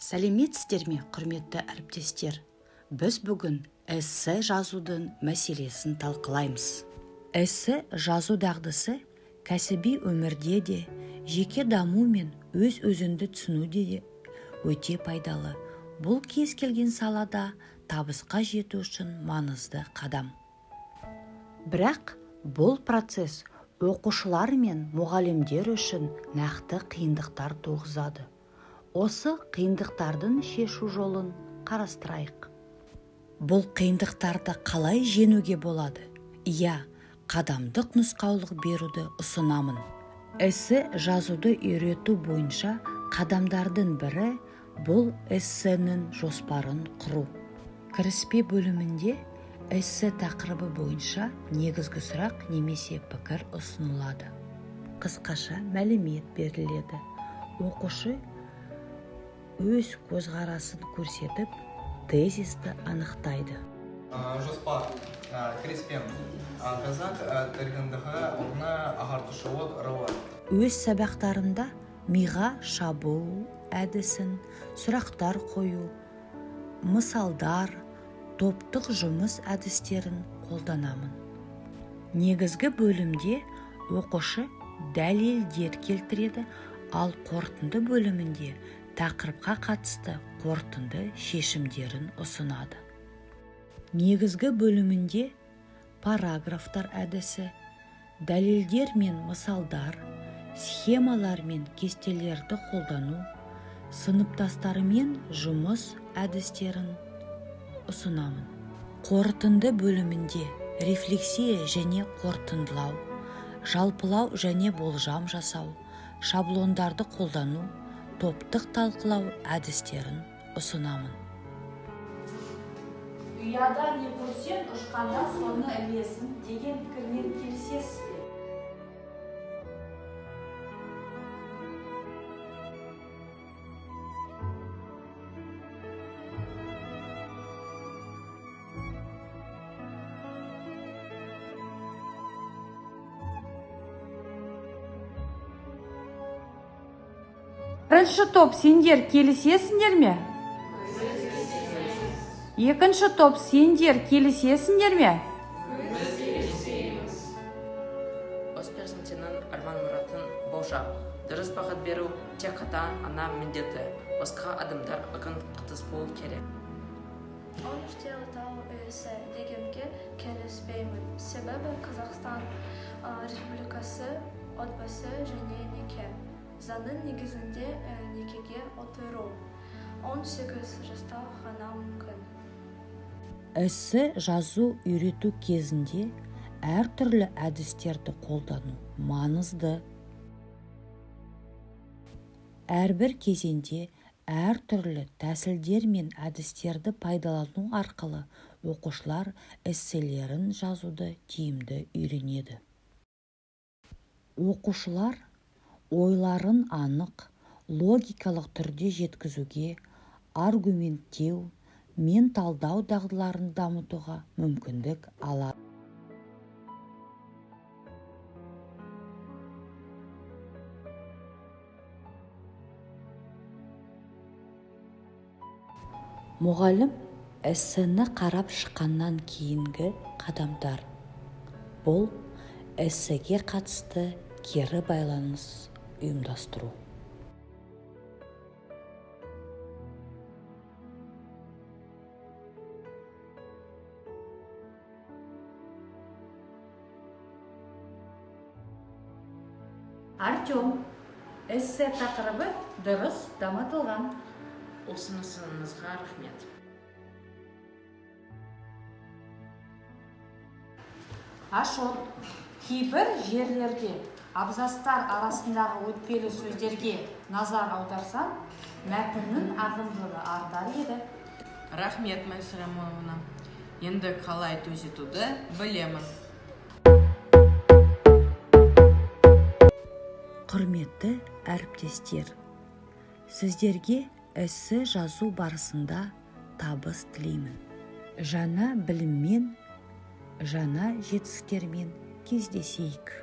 Сәлеметсіздер ме, құрметті әріптестер? Біз бүгін эссе жазудың мәселесін талқылаймыз. Эссе жазу дағдысы кәсіби өмірде де, жеке даму мен өз-өзіңді түсінуде де өте пайдалы. Бұл кез келген салада табысқа жету үшін маңызды қадам. Бірақ бұл процесс оқушылар мен мұғалімдер үшін нақты қиындықтар туғызады. Осы қиындықтардың шешу жолын қарастырайық. Бұл қиындықтарды қалай жеңуге болады? Иә, қадамдық нұсқаулық беруді ұсынамын. Эссе жазуды үйрету бойынша қадамдардың бірі бұл эссенің жоспарын құру. Кіріспе бөлімінде эссе тақырыбы бойынша негізгі сұрақ немесе пікір ұсынылады. Қысқаша мәлімет беріледі. Оқушы өз көзқарасын көрсетіп, тезисті анықтайды. Жоспар, кіріспе, қазақ тарихындағы орны, ағартушылық ролі. Өз сабақтарымда миға шабу әдісін, сұрақтар қою, мысалдар, топтық жұмыс әдістерін қолданамын. Негізгі бөлімде оқушы дәлелдер келтіреді, ал қорытынды бөлімінде тақырыпқа қатысты қорытынды шешімдерін ұсынады. Негізгі бөлімінде параграфтар әдісі, дәлелдер мен мысалдар, схемалар мен кестелерді қолдану, сыныптастарымен жұмыс әдістерін ұсынамын. Қорытынды бөлімінде рефлексия және қорытындылау, жалпылау және болжам жасау, шаблондарды қолдану, топтық талқылау әдістерін ұсынамын. Ұяда не көрсең, ұшқанда соны ілесің деген пікірмен келісесіз бе? Бірінші топ, сендер келісесіңдер ме? Екінші топ, сендер келісесіңдер ме? Біз келіспейміз. Өз перзентінің арман-мұратын болжап, дұрыс бағыт беру тек ата-ана міндеті. Басқа адамдар оған қатыспауы керек. 13-те отау эссе дегенге келіспеймін. Себебі Қазақстан Республикасы отбасы және неке заңның негізінде некеге отыру 18 жаста ғана мүмкін. Эссе жазу үйрету кезінде әртүрлі әдістерді қолдану маңызды. Әрбір кезеңде әртүрлі тәсілдер мен әдістерді пайдалану арқылы оқушылар эсселерін жазуды тиімді үйренеді. Оқушылар ойларын анық, логикалық түрде жеткізуге, аргументтеу мен талдау дағдыларын дамытуға мүмкіндік алады. Мұғалім эссені қарап шыққаннан кейінгі қадамдар. Бұл эссеге қатысты кері байланыс ұйымдастыру. Артем, эссе тақырыбы дұрыс дамытылған. Ұсынысыңызға рахмет. Ашот, кейбір жерлерде абзацтар арасындағы өтпелі сөздерге назар аударсаң, мәтіннің ағымдылығы артар еді. Рахмет, Майсара Рамоновна. Енді қалай түзетуді білемін. Құрметті әріптестер, сіздерге эссе жазу барысында табыс тілеймін. Жаңа біліммен, жаңа жетістіктермен кездесейік.